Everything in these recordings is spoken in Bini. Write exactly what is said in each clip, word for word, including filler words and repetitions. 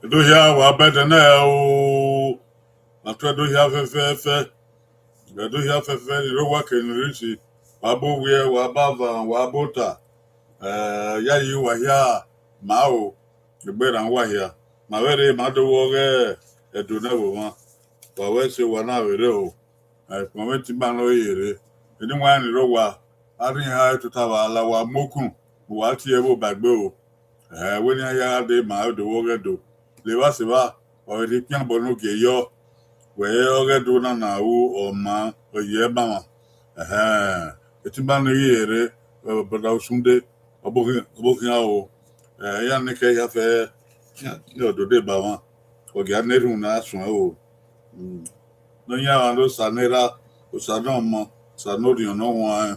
Edo hia wa bẹdẹ nẹ o, ma tue Edo hia fẹfẹfẹ. Edo hia fẹfẹ ni rre owa ke ni rre isi, wa bu owiẹ, wa bu avan, wa bu ota. Eh, yayi wa hia, ma o, egbe rran wa hia. Ma vbe rre, ma do vbọ ọghe Ẹdo ne ẹvbo mwa. Wa wẹ ẹse owa na vbe rre o. Ẹkpọnmwẹ tima nọ ye rre. Eni wan ni rre owa, a rhin iran tota vbe ala, wa mu okun, wa tie ẹvbo ba egbe o. Ẹ, wẹ ne iran ya gha dee ma do vbọ ọghe Ẹdo. Levba sẹ evba, ọ vbe rhie ikpian obọ ne ogie yọ. Wẹ ọghe Ẹdo na na ru ọma, ọ ye ẹe ba mwa. Ẹhẹn, tima nọ ye rre, brother Osunde, ọ bokhian, ọ bokhian o. Ẹ, iran ni ke ya fẹ, iran ni ọ do deba mwa. Ọ gia na erhunmwu ne a suẹn o. Mm. Nọyaẹnmwa ne Osa ne erha, Osa ne ọmọ, Osa ne orhiọn ne ọ huanrẹn.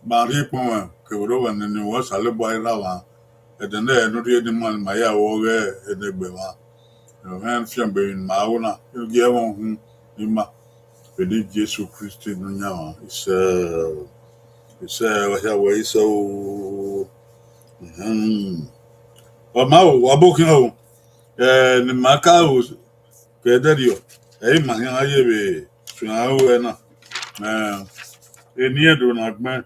Ma rhie ikpọnmwẹ kevbe orọmwẹ nene, wẹ Osanobua i rre mwa. Ẹdẹ ne ẹ ne u rhie ne ima, ne ima ya ru ọghe enegbe mwa. Ẹmwẹ fiangbe emwi ne ima ru na, gie ẹmwẹ uhunmwu ne ima. Vbe eni Jesu Kristi Nọyaẹnmwa, isẹ, isẹ, wa hia wẹ isẹ o. Mhm. Ọ ma o, wa bokhian o. Ẹ, ne ima ka ru ke ẹdẹrriọ, ẹ i ma khian ye vbe suẹn aro ẹre na. Ẹ, eni Ẹdo na gbẹn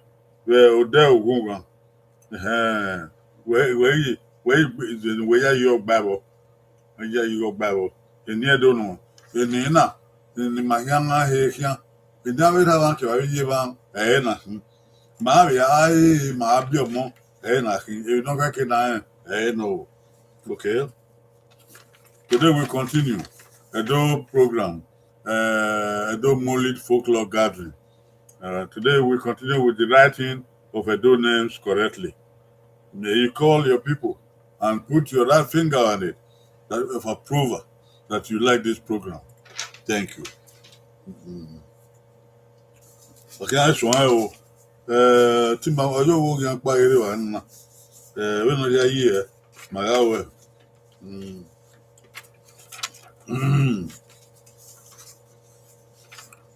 vbe odẹ Oghunghan. Ẹhẹn, wẹ, wẹ i, wẹ i gbe, wẹ ya ye ọgba ẹvbo. Wẹ ya ye ọgba ẹvbo. Eni Ẹdo nọ, eni na, eni ma khian na he khian. Eni avbe erha mwa ke vbe ye evba, ẹre na khin. Ma vbe a re, ma biẹ ọmọ, ẹre na khin. Emwi ne ọ khẹke na rẹn, ẹre nọ o. Okay. Today we continue Edo program, uh, Edo Molid Folklore Gathering. Uh, today we continue with the writing of Edo names correctly. May you call your people and put your right finger on it, that of approval, that you like this program. Thank you. Mm. Okay, I swear, oh, uh, tima, ọjọ wo ghian kpa ghere wa na. Eh, vbene ọ ya ye, ma gha wẹ. Mm. Mm.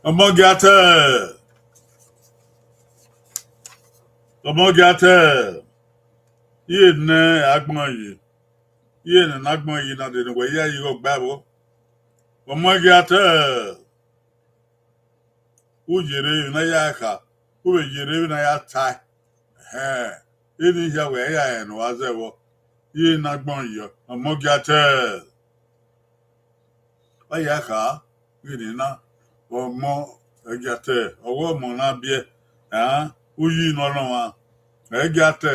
Ọmọ gia tẹ, ọmọ gia tẹ, iye ne agbọn yi, iye ne agbọn yi na de ne wẹ ya ye igho gba ẹvbo. Ọmọ gia tẹ, u yere emwi ne a ya kha, u vbe yere emwi ne a ya tae. Ẹhẹn, eni hia wẹ ya rẹn ne uwa zẹ vbọ, iye ne agbọn yi, ọmọ gia tẹ. Ọ ya kha, ghini na, ọmọ, ẹgia tẹ, ọghe ọmọ na biẹ, ẹn, uyi ne ọ nọ ọmwa, ẹgia tẹ,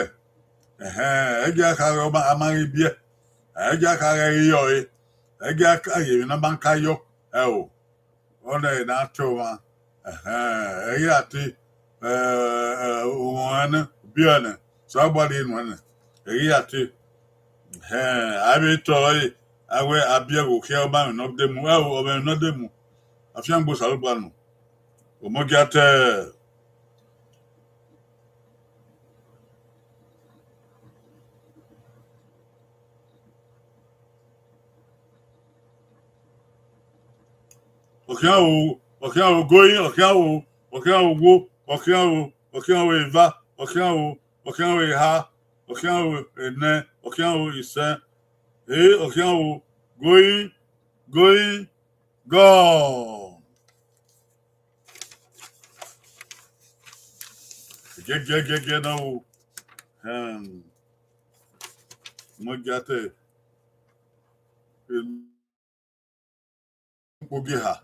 ẹhẹn, ẹgia kha, ọmọ, a ma ghi biẹ, Ẹ i gia ka ghẹ ghi yọ ẹre, ẹ i gia ka ye emwi ne a ma ka yọ, ẹ o. Ọnẹ na te ọmwa, ẹhẹn, ẹ i ghi ra te, ẹ, ẹ, uhunmwu ẹnrẹn nẹ, ubiẹ nẹ, Osanobua rhie nuẹn nẹ, ẹ i ghi ra te. Ẹhẹn, a vbe tọ ẹre, a wẹ a biẹ vbe okhiẹ, ọ ma mwẹ ne ọ de mu, ẹ o, ọ mwẹ ne ọ de mu, afiangbe Osanobua nọ, ọmọ gia te. Ọkhian o, ọkhian o, going, ọkhian o, ọkhian o, wo, ọkhian o, ọkhian o, eva, ọkhian o, ọkhian o, eha, ọkhian o, enẹ, ọkhian o, isẹ, e, ọkhian o, going, going, gone. Gẹgẹgẹgẹ na o. Ẹhẹn. Ọmọ gia te. Ukpogiha.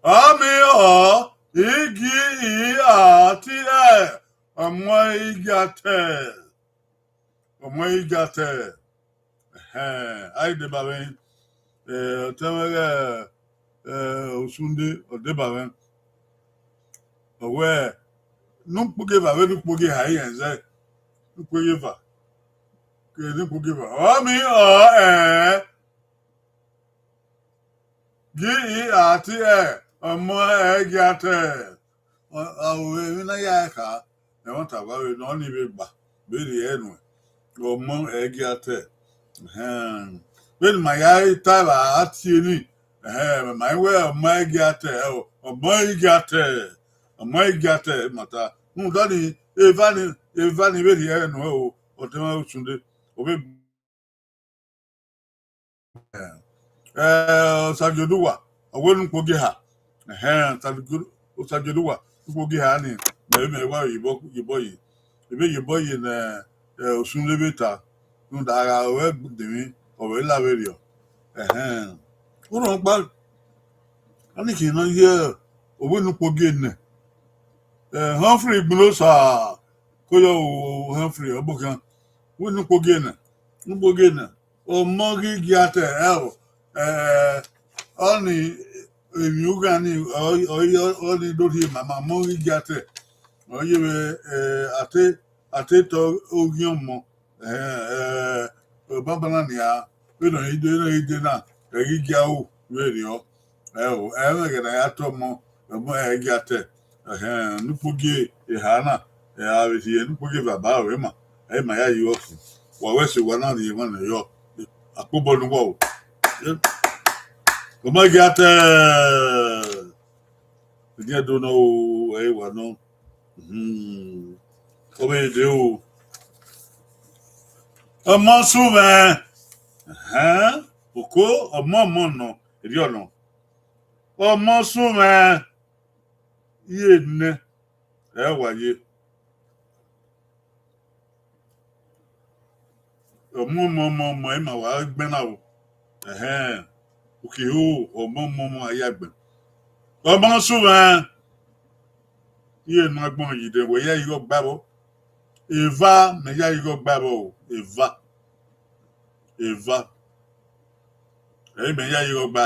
Ọ miẹn ọ, igi, i, a, ti, ẹ. Ọmọ i gia te. Ọmọ i gia te. Ẹhẹn, a i deba mwẹ, eh, ọtẹn mwẹ ghẹ, eh, Osunde, ọ deba mwẹ. Ọ wẹ, ne ukpogieva vbe ne ukpogiha irẹn zẹ, ne ukpogieva, ke ne ukpogieva. Ọ miẹn ọ, ẹ, gi, i, a, ti, ẹ, ọmọ ẹ gia te. Ọ, ọ, emwi ne a ya kha, ẹmwata wa vbe nọ ni vbe gba, vbe rhie nuẹn, ọmọ ẹ gia te. Ẹhẹn. Vbene ma ya ta evba a tie ni, ẹhẹn, ma i wẹ ọmọ ẹ gia te, ẹ o, ọmọ ẹ gia te, ọmọ ẹ gia te, ẹmwata. Rhunmwuda ni, eva ni, eva ni vbe rhie nuẹn o, ọtẹn mwẹ Osunde, ọ vbe Eh, Osagie Oduwa, ọ wẹ ne ukpogiha. Ẹhẹn, Osagie Oduwa, ukpogiha ni, mẹ, mẹ wa ye obọ, ye obọ ye. Ebe ye obọ ye ne, eh, Osunde vbe ta, rhunmwuda a gha ruẹ dinmwi, ọ vbe la vberriọ. Ẹhẹn. Urhunmwuda ọkpa, a ni khin ne ọ ye, ọ wẹ ne ukpogie nẹ. Eh, Humphrey Igbinosa, ko yọ o, Humphrey, ọ bokhian. Wẹ ne ukpogie nẹ, ne ukpogie nẹ. Ọmọ ghi gia te, ẹ o, eh, ọni emwi ughan ni, ọ, ọ, ọni do rhie mama, ọmọ ghi gia te. Ọ ye vbe, eh, a te, a te tọ oghian ọmọ, eh, eh, banbanna nian, vbene ọ i de, vbene ọ i de na, ẹ ghi gia ru vberriọ. Ẹ o, ẹmwẹ ẹghẹ ne a ya tọ ọmọ, ọmọ ẹ gia te. Ẹhẹn, ne ukpogie eha na, ẹ, a vbe rhie ne ukpogie eva ba aro ima, ẹ ma ya yi ọkhin. Wa wẹ sẹ owa na rhie emwa ne yọ, a kpe obọ ne uwa o. Ọmọ ẹ gia te, ẹdiẹ do nọ o, ẹ i wa nọ. Hmm. Ọ vbe dee o. Ọmọ sunu mwẹ. Ẹhẹn, oko, ọmọ, ọmọ nọ, erriọ nọ. Ọmọ sunu mwẹ, iye nẹ, ẹ wa ye. Ọmọ, ọmọ, ọmọ, ọmọ, ima wa gbẹn na o. Ẹhẹn, uki ho, ọmọ, ọmọ, ọmọ, a ya gbẹn. Ọmọ sunu mwẹ, iye ne agbọn yi dẹ, wẹ ya igho gba vbọ. Eva, mẹ ya igho gba vbọ o, eva. Eva. Ẹ i mẹ ya igho gba.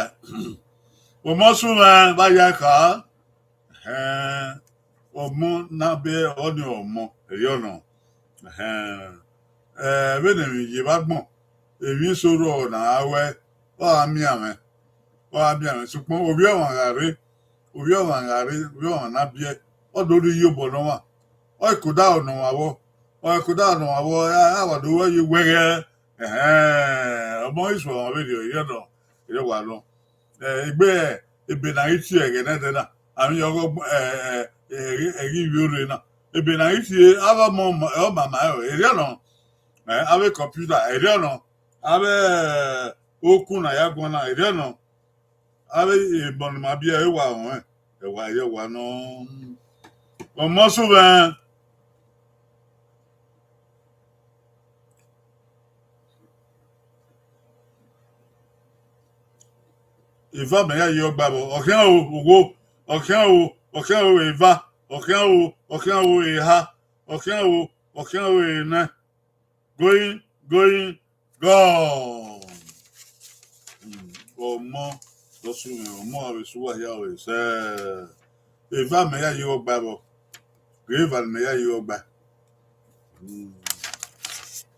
Ọmọ sunu mwẹ, vba ya kha. Ẹhẹn, ọmọ na be ọni ọmọ, erriọ nọ. Ẹhẹn, eh, vbene emwi ye vbe agbọn, emwi eso rrọọ ne a wẹ, ọ gha miẹn mwẹ, ọ gha miẹn mwẹ, sokpan ovbi ọmwa gha rre, ovbi ọmwa gha rre, ovbi ọmwa na biẹ, ọ do rhie iyobọ ne ọmwa, ọ i ke odaro ne ọmwa vbọ, ọ i ke odaro ne ọmwa vbọ, a wa do ru ẹre ye wẹghẹ, ẹhẹn, ọmọ i suẹn ọmwa vberriọ, erriọ nọ, erriọ wa nọ. Eh, egbe ebe ne a ghi tie ẹghẹ nẹdẹ na, a vbe yọ ọghọ, eh, eh, eh, ẹghi vbe orre na. Ebe ne a ghi tie avbe ọmọ, ọmọ, ọmama ẹre, erriọ nọ. Eh, avbe computer, erriọ nọ. Avbe, eh, okun ne a ya guan na, erriọ nọ. Avbe emọ ne ima biẹ ẹre wa ruẹn, ẹ wa ye wa nọ. Ọmọ sunu mwẹ. Eva mẹ ya ye ọgba vbọ, ọkhian o, owo, ọkhian o, ọkhian o, eva, ọkhian o, ọkhian o, eha, ọkhian o, ọkhian o, enẹ. Going, going, gone. Ọmọ, ọ su mwẹ, ọmọ vbe su uwa hia ọre sẹ. Eva mẹ ya ye ọgba vbọ. Eva ne mẹ ya ye ọgba. Hmm.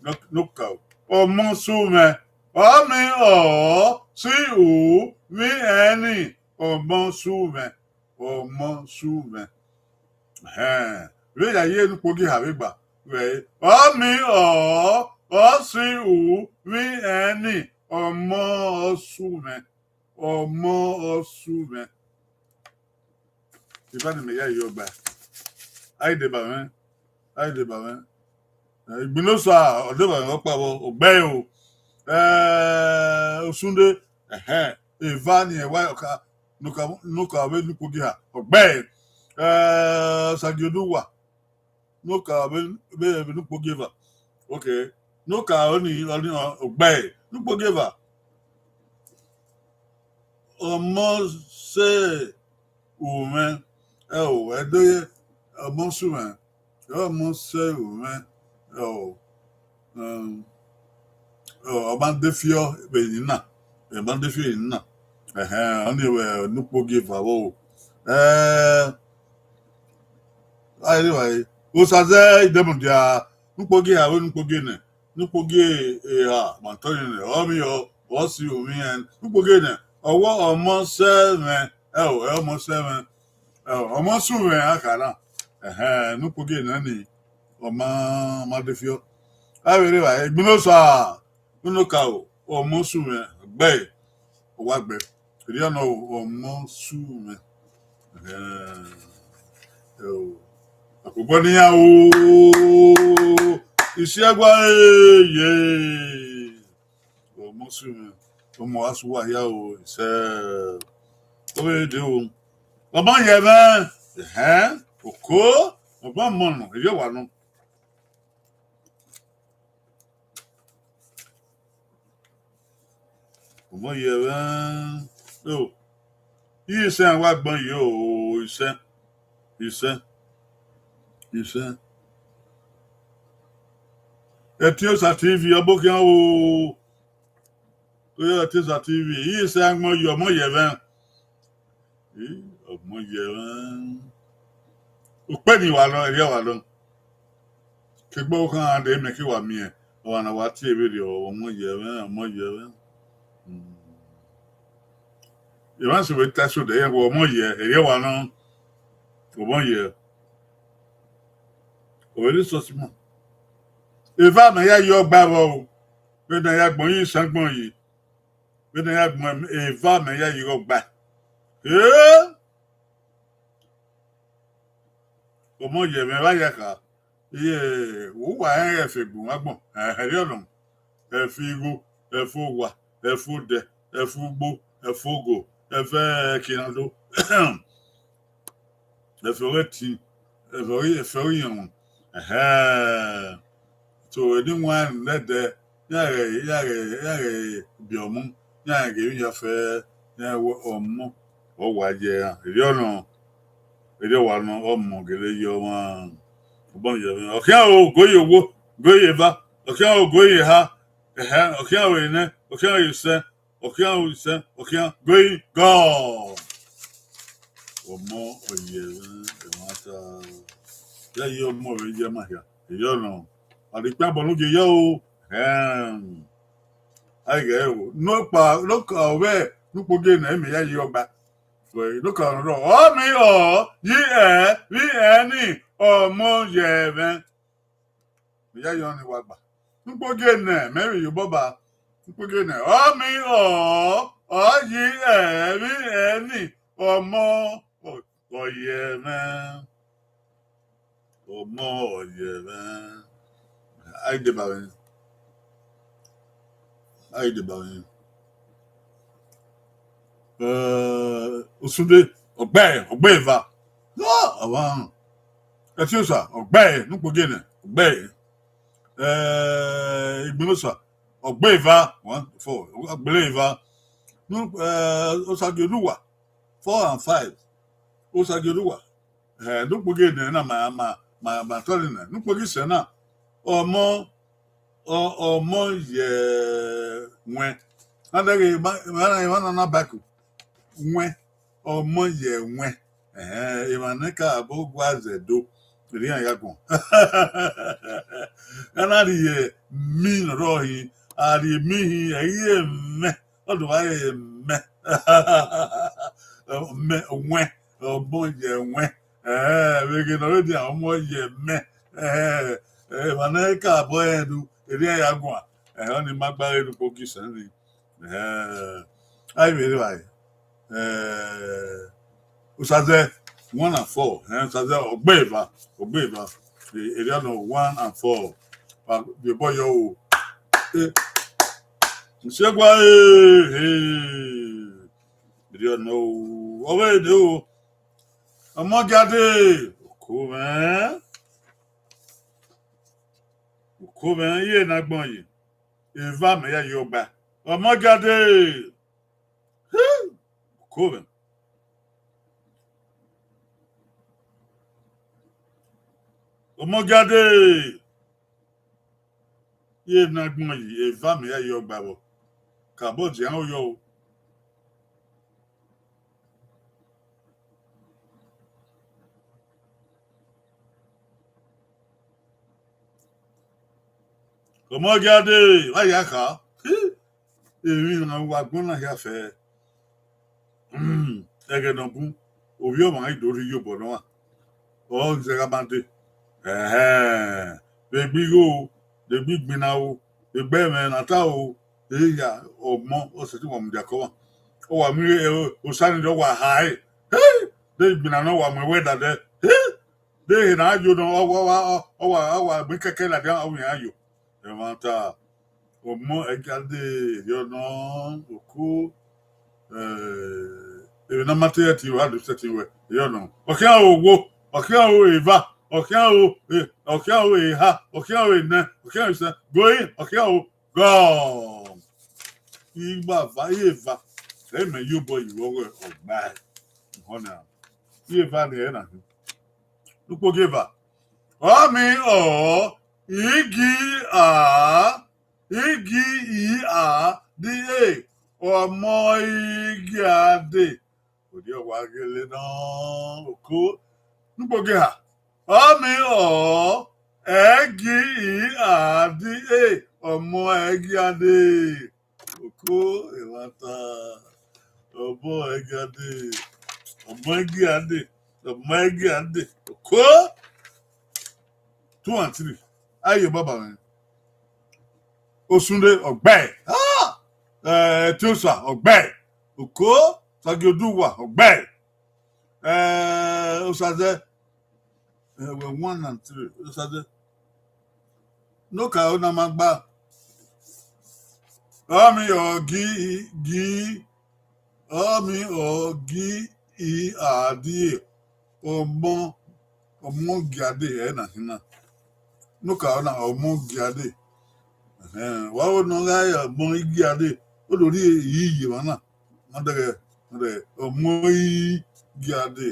Nọ, nọ ka o. Ọmọ su mwẹ. Ọ mi ọ si u mi ẹni. Ọmọ su mwẹ. Ọmọ su mwẹ. Ẹhẹn. Vbe ya ye ne ukpogieva vbe gba. Wẹ, ọ mi ọ, ọ si u mi ẹni. Ọmọ ọ su mwẹ. Ọmọ ọ su mwẹ. Eva ne mẹ ya ye ọgba. A i deba mwẹ. A i deba mwẹ. Eh, Igbinosa, ọ deba mwẹ ọkpa vbọ, ọ gbe ẹre o. Eh, Osunde, ẹhẹn, eva ni ẹwa ọka, ne ọ ka, ne ọ ka vbe ne ukpogieva, ọ gbe ẹre. Eh, Sagioduwa, ne ọ ka vbe, vbe, vbe ne ukpogieva. Okay. Ne ọ ka ọni, ọni, ọ gbe ẹre. Ne ukpogieva. Ọmọ sẹ u mwẹ, ẹ o, ẹdẹ ọmọ su mwẹ, ọmọ sẹ u mwẹ, ẹ o, um, ọ ma de fiọ vbe eni na, ọ ma de fiọ eni na. Ẹhẹn, ọni vbe ne ukpogieva vbo. Eh, a i re evbare, Osa zẹ i de mudia, ne ukpogieva vbe ne ukpogienẹ, ne ukpogieva ma tọ nẹ, ọ mi ọ, ọ si u mi ẹn, ne ukpogienẹ, ọwọ ọmọ sẹ mwẹ, ẹ o, ẹ ọmọ sẹ mwẹ, ẹ o, ọmọ su mwẹ a kha na, ẹhẹn, ne ukpogienẹ ni, ọ ma, ma de fiọ. A vbe re evbare, Igbinosa, ne ọ ka o, ọmọ su mwẹ, gbe, ọ wa gbe. Erriọ nọ o, ọmọ su mwẹ. Ẹhẹn. Ẹ o. Akobọ ne iran o. Isiagua ye. Ọmọ su mwẹ. Ọmọ a su uwa hia o, isẹ. Ọ vbe de o. Ọmọ ye mwẹ. Ẹhẹn. Oko. Ọmọ mọ nọ, erriọ wa nọ. Ọmọ ye mwẹ. O. Isẹ wa gbọn ye o, isẹ. Isẹ. Isẹ. Etiosa T V, ọ bọ khian o. Etiosa T V, isẹ gbọn ye, ọmọ ye mwẹ. Ii, ọmọ ye mwẹ. Ukpe ni wa nọ, erriọ wa nọ. Ke egbe ọvbokhan rhan dee, mẹ ke wa miẹn ọmwa ne a wa tie vberriọ, ọmọ ye mwẹ, ọmọ ye mwẹ. Hmm. Emwa sẹ vbe ta eso dẹ, iran wẹ ọmọ ye, erriọ wa nọ, ọmọ ye. Ovbi Erriọ Osọsi ma. Eva mẹ ya ye ọgba vbọ o, vbene a ya gbọn ye, isẹ gbọn ye. Vbene a ya gbọn eva mẹ ya ye ọgba. Ee! Ọmọ ye mwẹ vbe a ya kha. Iye, uwa rẹn ẹfe gu mwa agbọn. Ẹhẹn, erriọ nọ. Ẹfe igho, ẹfe owa, ẹfe odẹ, ẹfe ugbo, ẹfe ogo, ẹfe ẹkinrando. Ẹfe ọghe ẹtin, ẹfe ọghe, ẹfe ọghe iyanmwẹ. Ẹhẹn. So, eni wan nẹdẹ, iran ghẹ, iran ghẹ, iran ghẹ biẹ ọmọ, iran ghẹ vbe iyan fẹ, iran wẹ ọmọ, ọ wa ye iran. Erriọ nọ, erriọ wa nọ, ọmọ gele ye ọmwa. Ọmọ ye mwẹ. Ọ khian o, go ye owo, go ye eva, ọ khian o, go ye eha, ẹhẹn, ọ khian o, enẹ, ọ khian o, isẹ, ọ khian o, isẹ, ọ khian, go ye God. Ọmọ ọ ye mwẹ, ẹmwata. Ya ye ọmọ vbe ye ma hia. Erriọ nọ. A rhie ikpian bọ ne u ye yọ o. Ẹhẹn. A i ghẹ o. Nokpa, nokpa ọ vbe ne ukpogienẹ, mẹ ya ye ọgba. Nokpa ọ rọ, ọ mi ọ, yi ẹ, vbi ẹni, ọmọ ye mwẹ. Mẹ ya ye ọnii wa gba. Ne ukpogienẹ, mẹ vbe ye obọ ba. Ne ukpogienẹ, ọ mi ọ, ọ yi ẹ, vbi ẹni, ọmọ, ọ, ọ ye mwẹ. Ọmọ ọ ye mwẹ. A i deba mwẹ. A i deba mwẹ. Eh, Osunde, ọ gbe, ọ gbe eva. No, ọmwa. Etiosa, ọ gbe, ne ukpogienẹ, ọ gbe. Eh, Igbinosa, ọ gbe eva, one, four, ọ gbe eva. Nu, eh, Osagioluwa, four and five. Osagioluwa. Eh, ne ukpogienẹ na ma, ma, ma, ma tọ nẹ. Ne ukpogisẹ na, ọmọ, ọ, ọmọ ye mwẹ. Na dẹghe emwa, emwa na, emwa na na baku. Wẹn, ọmọ ye ẹwẹn. Ẹhẹn, emwa ne ka abo gua zẹ do, erriọ iran ya guan. A na rhie mi ne ọ rrọọ hin, a rhie mi hin, ẹ i re mẹ, ọ do vba re mẹ. Mẹ, wẹn, ọmọ ye ẹwẹn. Ẹhẹn, vbe ghe ne ọ rre dia, ọmọ ye mẹ. Ẹhẹn, emwa ne ka abo rẹn do, erriọ iran ya guan. Ẹhẹn, ọnii ma gba ghe ne ukpo gi sẹ nii. Eh, a i vbe rre evbare. Eh, Osaze one and four, eh, Osaze ọgbe eva, ọgbe eva. Eh, erriọ nọ one and four. Pa, vbe obọ yọ o. Eh, Usiegua, eh, eh. Erriọ nọ o, ọ vbe de o. Ọmọ gia de, oko mwẹ. Oko mwẹ, iye ne agbọn yi. Eva mẹ ya ye ọgba. Ọmọ gia de. Oko mwẹ. Ọmọ gia de. Iye ne agbọn yi, eva mẹ ya ye ọgba vbọ. Kabọ dian oyọ o. Ọmọ gia de, wa ya kha. Emwi ne a wa gbọn na hia fẹ. Ẹghẹ ne ọ bun, ovbi ọmwa i do rhie iyobọ nọ ọmwa. Ọ zẹ gha ma dee. Ẹhẹn, vbe egbe igho o, vbe egbe igbinna o, vbe egbe ẹmwẹ ne a ta o, eya, ọmọ, ọ sẹtin wa mudia ke ọmwa. Ọ wa mu osa ni rre, ọ wa ha ẹre. Hey! De igbinna nọ wa mu ẹwẹ dadẹ. Hey! De ehe ne a yo nọ, ọ wa, ọ wa, ọ wa, ọ wa mu kẹkẹ ladian, ọ wa iran yo. Ẹmwata, ọmọ ẹgiade, erriọ nọ, oko, eh, emwi ne a ma te ẹtin ruẹ, a do sẹtin ruẹ, erriọ nọ. Ọ khian ro owo, ọ khian ro eva, ọ khian ro, eh, ọ khian ro eha, ọ khian ro enẹ, ọ khian ro isẹn, going, ọ khian ro gone. Igbava, iye eva, ẹ mẹ ye obọ yi vbe ọghe ọgba ẹre. Ọna, iye eva ni ẹre na hin. Ukpogieva. Ọ mi ọ, igi a, igi i a, di e, ọmọ igiade. Odi ọ wa ghele nọ, oko. Ukpogieva. Ọ mi ọ, ẹgi i a, di e, ọmọ igiade. Oko, ẹmwata. Ọmọ igiade. Ọmọ igiade. Ọmọ igiade. Oko. Two and three. Aye baba mwẹ. Osunde ọgbe. Ah! Eh, Tiosa ọgbe. Oko. Sagioduwa ọgbe. Eh, Osaze. Eh, well, one and three. Osaze. No ka ona ma gba. Ọ mi ọ gi, gi, ọ mi ọ gi i a di e, ọmọ, ọmọ igiade ẹ na hin na. No ka ona ọmọ igiade. Ẹhẹn, wa wo nọ gha re ọmọ igiade, o do rhie i ye emwa na. Nọdẹghẹ, nọdẹghẹ, ọmọ igiade.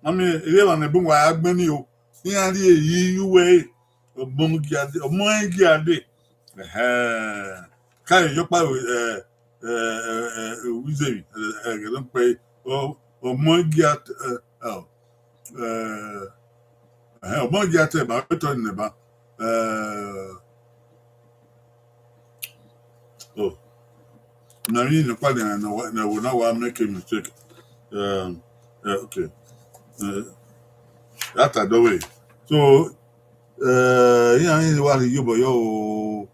Mami, erriọ emwa ne bun wa ya gbẹn ni o. Iran rhie i ye uwẹ re. Ọmọ igiade, ọmọ igiade. Ẹhẹn. Ka ye yọkpa, eh, eh, eh, eh, Wizemi, eh, eh, ẹghẹ ne ọ kpẹre, ọ, ọmọ igiade, eh, eh, eh, ẹhẹn, ọmọ igiade ba, ọ tọ ni nẹ ba. Eh, oh. Na mi nọkpa ni, na wa, na wo na wa make a mistake. Um, eh, okay. Eh, that I don't way. So, eh, iran ni wa rhie iyobọ yọ o.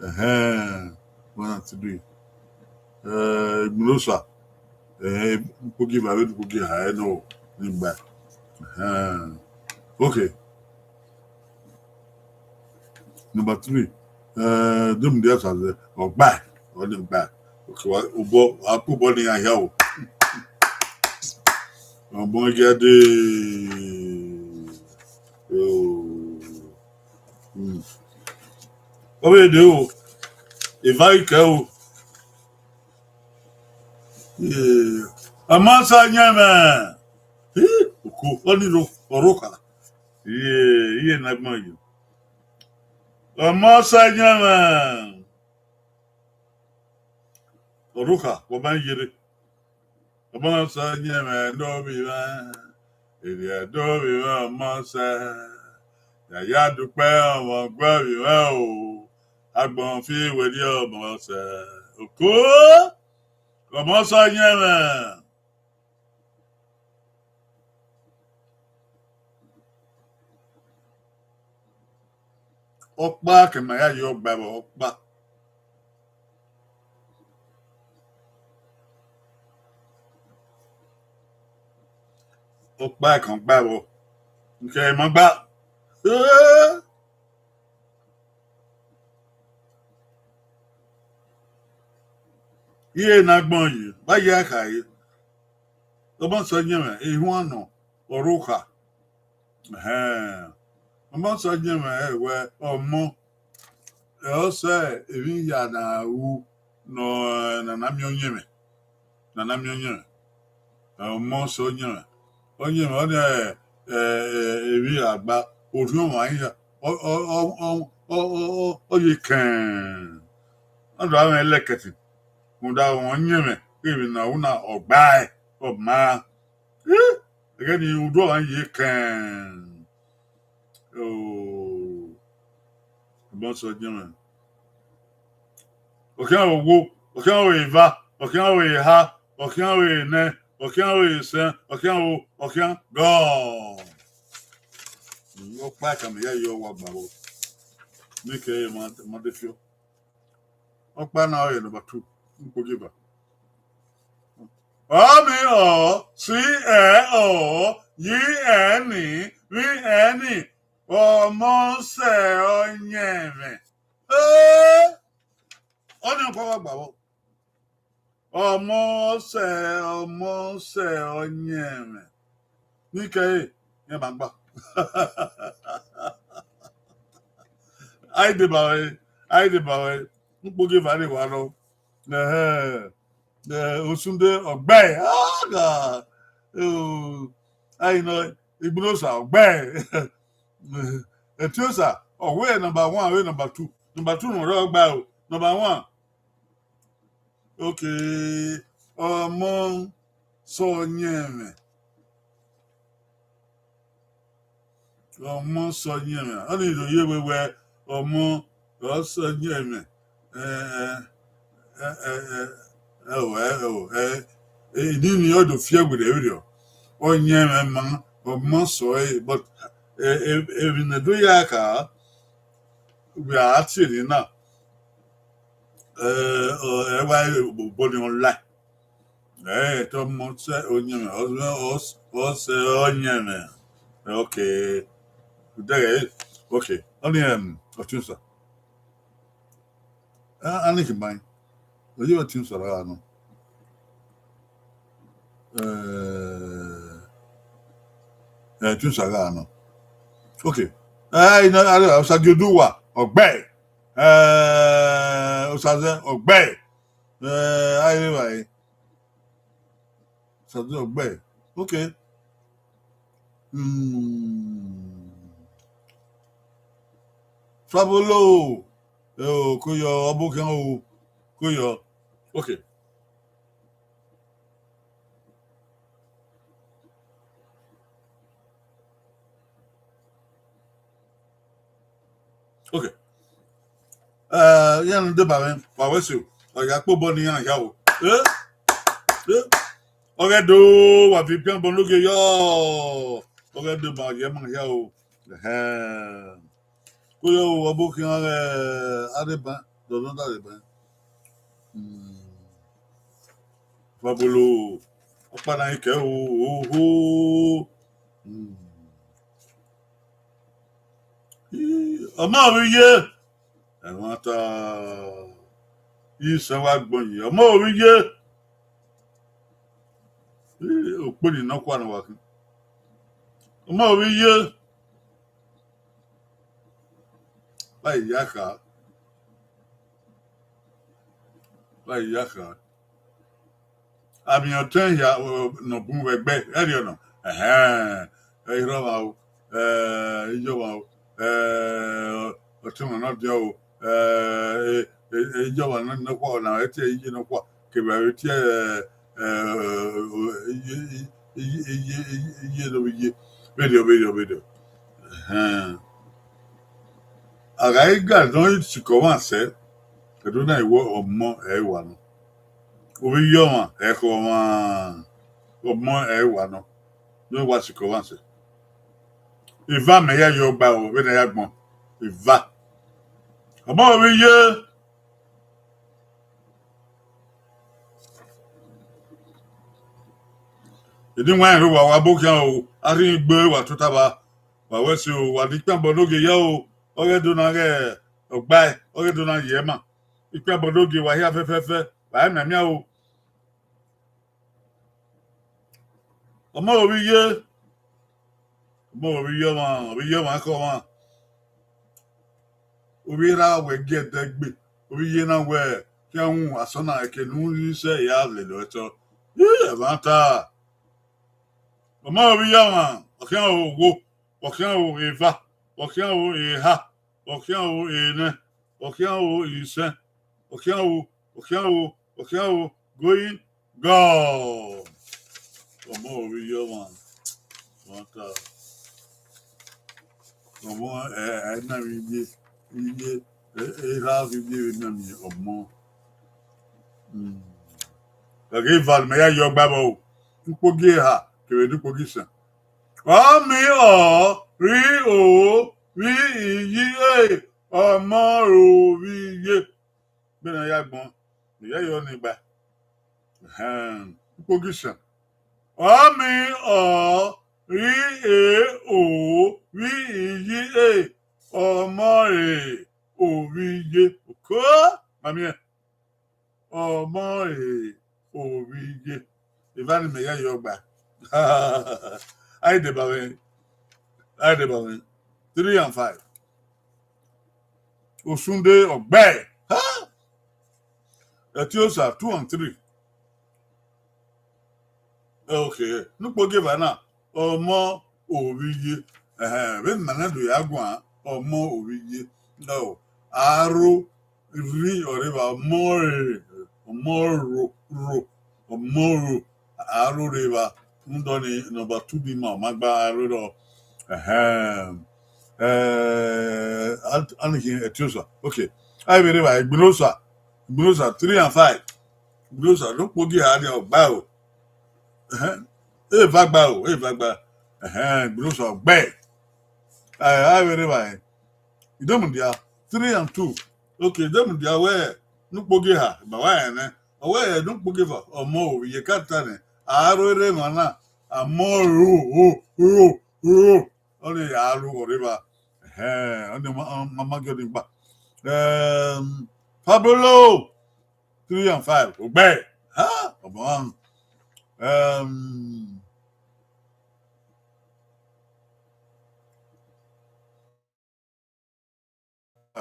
Ẹhẹn, one and three. Eh, Igbunosa. Eh, ukpogieva vbe ukpogieva ẹre nọ ni gba. Ẹhẹn. Okay. Number three. Eh, Domudia Osaze, ọgba, ọ ni gba. Okay, wa, obọ, a kpo obọ ni ya hia o. Ọmọ igiade. Oh. Mm. Ọ vbe de o. Eva i kẹ o. Eh, Amasa Yẹnmwẹ. Ih, oko, ọ ni ro, ọ ro kha. Iye, iye ne agbọn yi. Amasa Yẹnmwẹ. Ọrhukha, wẹ ma yerre. Ọmọ sẹ ọyẹnmwẹ ne ovbi mwẹ, erriọ ne ovbi mwẹ ọmọ sẹ. Ya ya dukpẹ ọmọ gu ovbi mwẹ o, agbọn fi werriẹ ọmọ sẹ. Oko, ọmọ sẹ ọyẹnmwẹ. Ọkpa kẹ ma ya ye ọgba vbọ, ọkpa. Ọkpa ẹkan gba vbọ. Nke ma gba. Eh! Iye ne agbọn yi, vbe a ya khare. Ọmọ sẹ ọyẹnmwẹ, ihuan nọ, ọrhukha. Ẹhẹn. Ọmọ sẹ ọyẹnmwẹ, ẹwẹ, ọmọ. Ẹ, ọ sẹ emwi hia na ru nọ, ẹ, ne a na miẹn ọyẹnmwẹ. Ne a na miẹn ọyẹnmwẹ. Ẹ, ọmọ sẹ ọyẹnmwẹ. Ọyẹnmwẹ, ọ ni, ẹ, ẹ, ẹ, emwi hia gba, orhiọn ọmwa hia. Ọ, ọ, ọ, ọ, ọ, ọ, ọ ye kẹẹn. Ọ do gha mwẹ lẹkẹtin. Rhunmwuda ọyẹnmwẹ, emwi ne a ru na, ọ gba ẹe, ọ ma. Eh, ẹghẹ ni udu ọmwa ye kẹẹn. Oh, ọmọ sẹ ọyẹnmwẹ. Ọ khian ọghe owo, ọ khian ọghe eva, ọ khian ọghe eha, ọ khian ọghe enẹ, ọ khian ọghe esẹn, ọ khian ọghe, ọ khian God. Ọkpa ẹkan mẹ ya ye ọgba vbọ. Mẹ kẹ ma, ma de fiọ. Ọkpa na ọre number two, Nkpogieva. Ọ mi ọ, si ẹ ọ, yi ẹ ni, vbi ẹ ni, ọmọ sẹ ọyẹnmwẹ. Eh! Ọ ni ọkpa wa gba vbọ. Ọmọ sẹ, ọmọ sẹ ọyẹnmwẹ. Ni kẹre, iran ma gba. A i deba ruẹ, a i deba ruẹ. Nkpogieva rre wa rrọọ. Ẹhẹn. Ẹ, Osunde ọgbe. Ah, ga. Oh, a i nọ, Igbunosa ọgbe. Etiosa, ọ wẹ number one, wẹ number two. Number two ne ọ rre ọgba o. Number one. Okay, ọmọ sẹ ọyẹnmwẹ. Ọmọ sẹ ọyẹnmwẹ. Ọni do ye wẹ wẹ ọmọ ọ sẹ ọyẹnmwẹ. Ẹ, ẹ, ẹ, ẹ, ẹ, ẹ, o, ẹ, o, ẹ, ẹ, ini ni ọ do fiẹ werriẹ werriẹ. Ọyẹnmwẹ ma, ọmọ sẹ ọre, but, ẹ, ẹ, emwi ne do ya kha, wẹ a tie ni na. Ẹ, ọ, ẹ wa obọ ni ọ la. Ẹ, te ọmọ sẹ ọyẹnmwẹ, ọ, ọ, ọ sẹ ọyẹnmwẹ. Okay. Dẹghẹ, okay. Ọni, em, Ọtiọnsa. A, a ni khin mai. Oye Ọtiọnsa ra nọ. Ẹ, ẹ, Ọtiọnsa ra nọ. Okay. Ẹ, ina, a, Osadioduwa, ọgbe. Ẹ, Osazẹ, ọgbe. Ẹ, a i re evbare. Osazẹ, ọgbe. Okay. Hmm. Fabolo. Ẹ o, ko yọ, ọ bu khian o. Ko yọ. Okay. Okay. Ẹ, iran ne deba mwẹ, wa wẹ ẹse o. Ọ ya kpe obọ ne iran hia o. Eh? Eh? Ọ ghẹ do, wa viọ ibian obọ ne ogie yọ. Ọ ghẹ do ma ye ma hia o. Ẹhẹn. Ko yọ o, ọ bu khian ghẹ, a rre ban, dọdọ da rre ban. Hmm. Fabolo, ọkpa na i kẹ o, oho. Hmm. Ii, ọmọ vbe iye. Ẹmwata. Isẹn wa gbọn yi. Ọmọ vbe iye. Ii, okpeni nọkhua ne wa khin. Ọmọ vbe iye. Vbe a ya kha. Vbe a ya kha. Amiọtẹn hia, ọ, ne ọ bun vbe ẹgbẹ, ẹrriọ nọ. Ẹhẹn, ẹ, Irọmwa o, ẹ, Iyọmwa o, ẹ, Ọtẹmwa ne ọ diọn o, ẹ, ẹ, ẹ, Iyọmwa nọkhua, ọna ẹtin iye nọkhua, kevbe avbe tie, eh, eh, iye, iye, iye, iye, iye ne ovbi iye. Vberriọ, vberriọ, vberriọ. Ẹhẹn. A gha i ga nọ i sikẹ ọmwa sẹ, Ẹdo na i wẹ ọmọ ẹ i wa nọ. Ovbi iye ọmwa, ẹkhẹ ọmwa, ọmọ ẹ i wa nọ. Ne wa sikẹ ọmwa sẹ. Eva mẹ ya yọ gba o, vbene a ya gbọn. Eva. Ọmọ ovbi iye. Edi wan rre wa, wa bo khian o, a rhie igbe wa tota vba, wa wẹ ẹse o, wa di ikpian bọ ne ogie ya o, ọ ghẹ do na ghẹ ọgbae, ọ ghẹ do na ye ẹma. Ikpian bọ ne ogie wa hia fẹfẹfẹ, wa i mianmian o. Ọmọ ovbi iye, ọmọ ovbi iye ọmwa, ovbi iye ọmwa ekhọmwa. Ovbi erha wẹ gie ẹdẹ gbe, ovbi iye na wẹ khian wu asọn na, eke ne u ri sẹ ya lele ẹtọ. Ii, ẹmwata. Ọmọ ovbi iye ọmwa, ọ khian ro ogho, ọ khian ro eva, ọ khian ro eha, ọ khian ro enẹ, ọ khian ro isẹn, ọ khian ro, ọ khian ro, ọ khian ro, going God. Ọmọ ovbi iye ọmwa, ẹmwata. Ọmọ, ẹ, ẹ na vbe iye, iye, ẹ, ẹ, erha vbe iye vbe na miẹn ọmọ. Mm. Ẹghẹ eva ne mẹ ya yọ gba vbọ o. Ukpogi eha kevbe ne ukpogi isẹn. Ọ miẹn ọ rri o vbi iye, ọmọ ro vbi iye. Vbene a ya gbọn, mẹ ya yọ ni gba. Ẹhẹn, ukpogi isẹn. Ọ miẹn ọ rri e o vbi iye, ọmọ re ovbi iye. Oko, ma miẹn. Ọmọ re ovbi iye. Eva ne mẹ ya yọ gba. A i deba mwẹ. A i deba mwẹ. Three and five. Osunde ọgbẹe. Ha! Ẹtiosa, two and three. Okay. Ne ukpogi eva na, ọmọ ovbi iye. Ẹhẹn, vbene ma na do ya guan, ọmọ ovbi iye. Ọ, aro rri ọre evba, ọmọ re, ọmọ ro, ro, ọmọ ro, aro rre evba. Rhunmwuda ọnii, number two ni ma, ọ ma gba aro rrọọ. Ẹhẹn. Eh, a, a ni khin Ẹtiosa. Okay. A i vbe rre evba, Igbinosa. Igbinosa, three and five. Igbinosa, ne ukpogi eha ni ọ gba o. Ẹhẹn. Eva gba o, eva gba. Ẹhẹn, Igbinosa ọgbẹe. A, a i vbe rre evba, I do mudia, three and two. Okay, I do mudia wẹ ne ukpogi eha, ma wa rẹn nẹ. Ọ wẹ ne ukpogi eva, ọmọ ovbi iye ka ta nẹ, a ro erha emwa na, a mọ ro, ro, ro, ro. Ọnii ya ru ọre evba. Ẹhẹn, ọnii ma, ma, ma gie ọnii gba. Ehm, Fabolo, three and five, ọgbẹe. Ha, ọmọ. Ehm,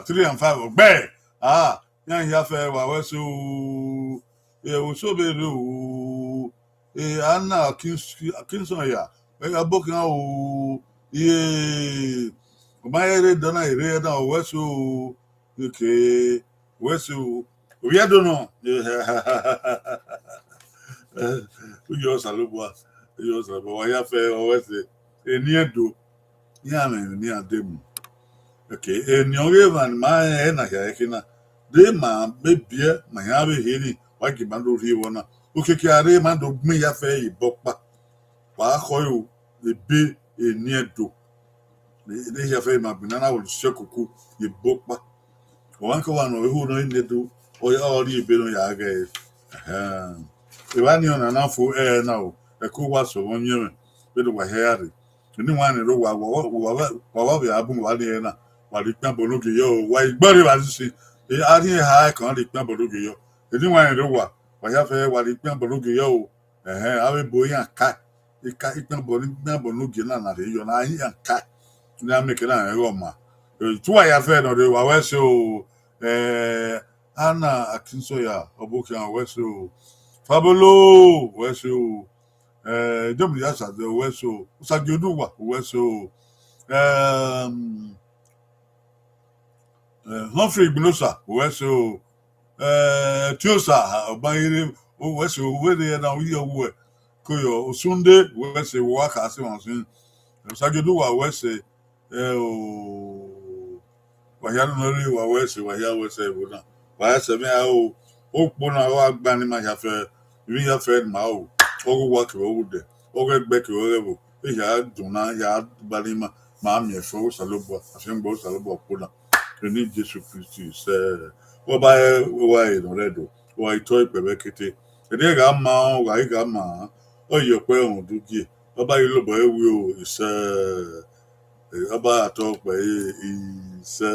three and five, ọgbẹe. Ah, iran hia fẹ, wa wẹ ẹse o. Ẹ, oso vbe rre o. Ẹ, Anna Kins-, Kinson ya. Ẹ gha bọ khian o. Iye, ọ ma rẹn rre dọ na, erre na, ọ wẹ ẹse o. Okay, wẹ ẹse o. Ovbi Ẹdo nọ. Uyi Osanobua, uyi Osanobua, wa ya fẹ, ọ wẹ ẹse. Eni Ẹdo, iran mwẹ emwi ne iran de mu. Okay, eni ọghe emwa ne ma rẹn na hia ẹkhe na. De ma vbe biẹ, ma yan vbe heni, wa gie ma do rhie vbọ na. Okiekie a rre ma do gbẹn ya fẹ ye bọ kpa. Wa khọ ẹre o, ebe eni Ẹdo. Ne, ne hia fẹ ma gbinna na wo si ọkuku ye bọ kpa. Ọmwaikọmwa ne ọ vbe hu nọ eni Ẹdo, ọ ya, ọ rhie ebe nọ ya ghẹ. Ẹhẹn. Evba nii ọna na fo ẹre na o, ẹko wa sẹ ọmọ yẹn mwẹ, vbene wa hẹ ya rre. Eni wan ni rre owa, wa, wa, wa, wa, wa vbe a bun wa ni ẹre na, wa rhie ikpian bọ ne ogie yọ o, wa i gbe ọre evba sisi, e, a rhie eha ẹkan rhie ikpian bọ ne ogie yọ. Eni wan ni rre owa, wa hia fẹ wa rhie ikpian bọ ne ogie yọ o. Ẹhẹn, avbe ebo iran ka, ika ikpian bọ, ikpian bọ ne ogie na na rhie yọ na, iran ka. Ne a miẹn ke na rẹn ghe ọma. E, tuwa ya fẹ nọ rre, wa wẹ ẹse o. Eh, Anna Akinsoya, ọbokhian, wẹ ẹse o. Fabolo, wẹ ẹse o. Eh, Idomu Yasade, wẹ ẹse o. Usagioduwa, wẹ ẹse o. Ehm, eh, Humphrey Igbinosa, wẹ ẹse o. Eh, Tiosa, ọba ire, wẹ sẹ, wẹ rre na, u ye ọwẹ. Ko yọ, Osunde, wẹ sẹ, wa ka sẹ emwa sin. Osagiodun, wa wẹ sẹ, ẹ o, wa hia nọ rre, wa wẹ sẹ, wa hia wẹ sẹ ẹvbo na. Wa sẹ mwẹ a o, okpo na ọ gha gba ne ima hia fẹ, ivbi hia fẹ ne ima ru, ọghe owa kevbe ọghe odẹ, ọghe ẹgbẹ kevbe ọghe ẹvbo, ehia dun na, ehia gba ne ima, ma miẹn ẹfe Osanobua, afiangbe Osanobua okpo na. Vbe eni Jesu Kristi sẹ, ọba ẹ, wa re ne ọ rre Ẹdo, wa i tọ ikpẹvbe kete, eni gha ma, ọ gha i gha ma, ọ ye ọkpẹ rhunmwuda ugie, ọba i lobọ ẹre wi o, isẹ, ọba atọ ọkpẹ ẹre, isẹ.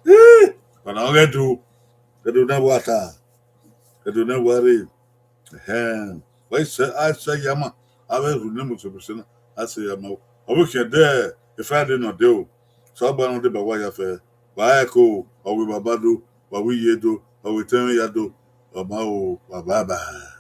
Ih, ọna ọghe Ẹdo, Ẹdo ne wa ta, Ẹdo ne wa rre. Ẹhẹn, wa i sẹ, a sẹ ya ma, avbe erhunmwu ne mose na, a sẹ ya ma. Ọ vbe khian de Friday nọ de o, Osanobua ne ọ deba uwa hia fẹ, wa ẹko, ọ vbe baba do, wa vbe iye do, wa vbe etẹn mwẹ ya do, ọ ma o, wa bye bye.